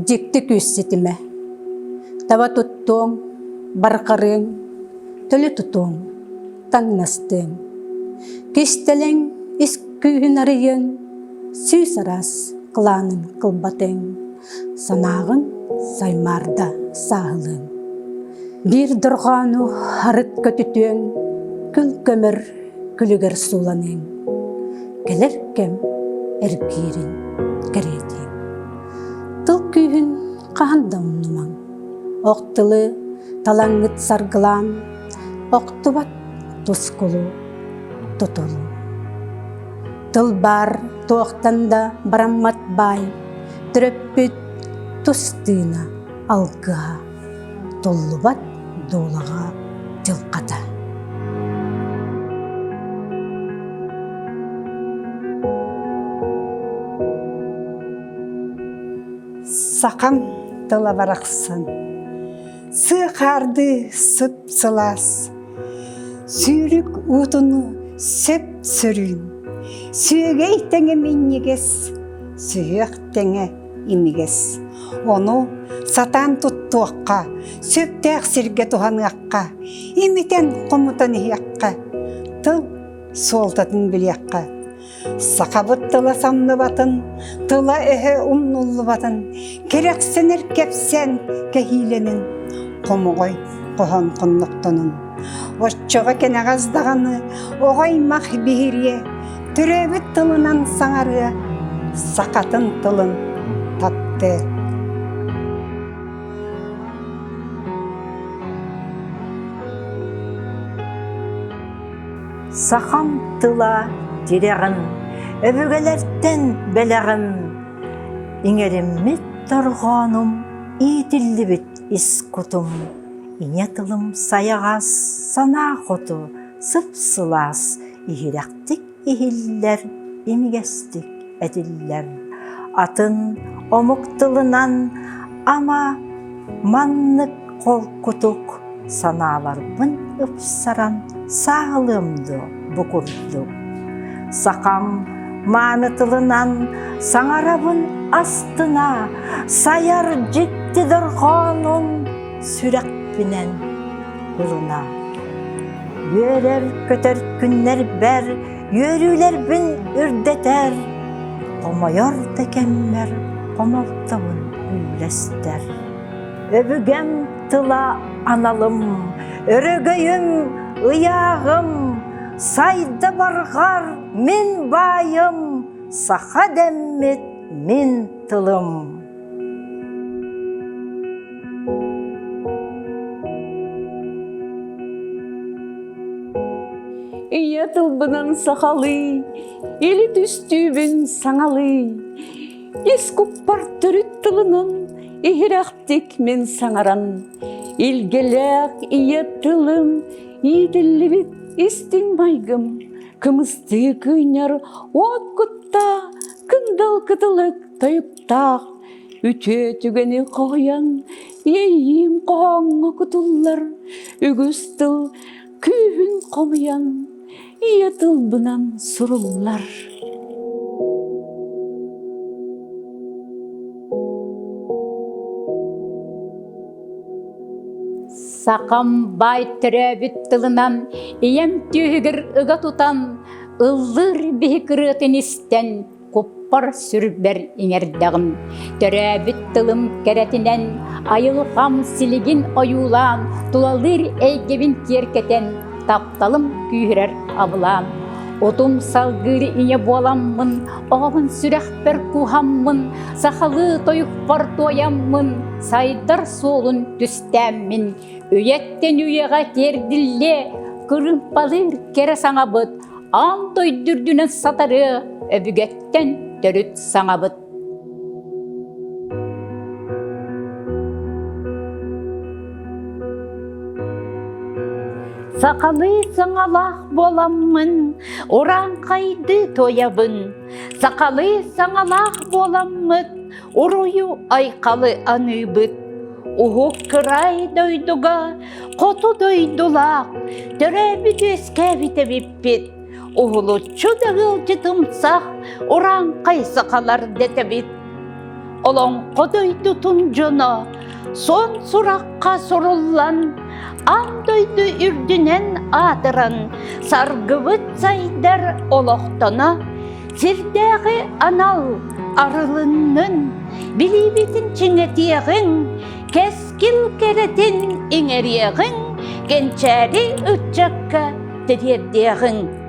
дьикти күүс ситимэ. Таба туттуоҥ, барҕарыаҥ, төлө тутуоҥ, таҥнастыаҥ. Кистэлэҥ ис күүһүн арыйыаҥ, сүүс араас кылаанын кылбатыаҥ, санааҕын саймаарда сааһылыаҥ. Биир дорҕоону арыт көтүтүөҥ, күл көмөр күлүгэр сууланыаҥ. Кэлэр кэм эргиирин кэриэтиэҥ. Тыл күүһүн хаһан да умнумаҥ. Ох тылы талаҥҥыт саргылаан, охтубат тускулу тутулу. Тыл баар туохтан да бараммат баай, төрөппүт тус тыына алгыһа, туллубат дуулаҕа дьылҕата. Сахам тыла барахсан сыа хаардыы сып-сылаас, сүүрүк уутуну сөп-сөрүүн, сүөгэй тэҥэ минньигэс, сүһүөх тэҥэ имигэс. Ону сатаан туттуохха, сөптөөх сиргэ туһаныахха, имитэн-хомутан иһиэххэ, тыл суолтатын билиэххэ. Сахабыт тыла самныбатын, тыла-өһө умнуллубатын, кэрэхсэнэр кэпсээн кэһиилэнин, хомоҕой хоһоон хоннохтонун. Оччоҕо кэнэҕэс даҕаны оҕо аймах биһириэ, төрөөбүт тылынан саҥарыа, сахатын тылын таптыа. Сахам тыла тирэҕим, өбүгэлэртэн бэлэҕим, иҥэриммит дорҕоонум, иитиллибит ис кутум, ийэ тылым сайаҕас, санаа хоту, сып-сылаас, иһирэхтик иһиллэр, имигэстик этиллэр. Атын омук тылынан ама маннык холкутук санааларбын ыпсаран сааһылыам дуо бу курдук. Сахам мааны тылынан саҥарабын астына, сайар дьикти дорҕоонум сүрэхпинэн ылына. Үөрэр-көтөр күннэрбэр үөрүүлэрбин үрдэтэр, хомойор да кэммэр хомолтобун үллэстэр. Өбүгэм тыла аналым, өрөгөйүм, ыйааҕым, сайда барҕар мин баайым, саха дэммит мин тылым. Ийэ тылбынан сахалыы, или түстүүбүн саҥалыы, ис куппар төрүт тылынан иһирэхтик мин саҥаран, илгэлээх ийэ тылым иитиллибит истиҥ майгым, кымыстыы кыынньар уот куттаах кындал кытылык тойуктаах Үтүө түгэни хоһуйан, иэйиим хоһооҥҥо кутуллар, үгүс тыл күүһүн хомуйан, ийэ тылбынан суруллар. Сахам баай төрөөбүт тылынан ийэм түөһүгэр ыга тутан, ыллыыр биһик ырыатын истэн, куппар сүрбэр иҥэрдэҕим. Төрөөбүт тылым кэрэтинэн, айылҕам силигин ойуулаан, тулалыыр эйгэбин киэркэтэн, тапталым күүһүрэр абылаан. Утум салгыыр ийэ буоламмын, оҕобун сүрэхпэр кууһаммын, сахалыы тойукпар туойаммын, сайдар суолун түстээммин, үйэттэн үйэҕэ тиэрдиллиэ, кырыымпалыыр кэрэ саҥабыт, Аан дойду үрдүнэн сатарыа өбүгэттэн төрүт саҥабыт. Сахалыы саҥалаах буоламмын, урааҥхайдыы туойабын. Сахалыы саҥалаах буоламмыт, уруйу айхалы аныыбыт. Уһук кыраай дойдуга хоту дойдулаах, төрөөбүт-үөскээбит эбиппит. Уһулуччу да ыалдьытымсах, урааҥхай сахалар дэтэбит. Олоҥхо дойдутун дьоно суон сурахха суруллан, аан дойду үрдүнэн аатыран, саргыбыт сайдар олохтоно, сирдээҕи анал арылыннын, билиибитин чиҥэтиэҕиҥ, кэскил кэрэтин иҥэриэҕиҥ, кэнчээри ыччакка тириэрдиэҕиҥ.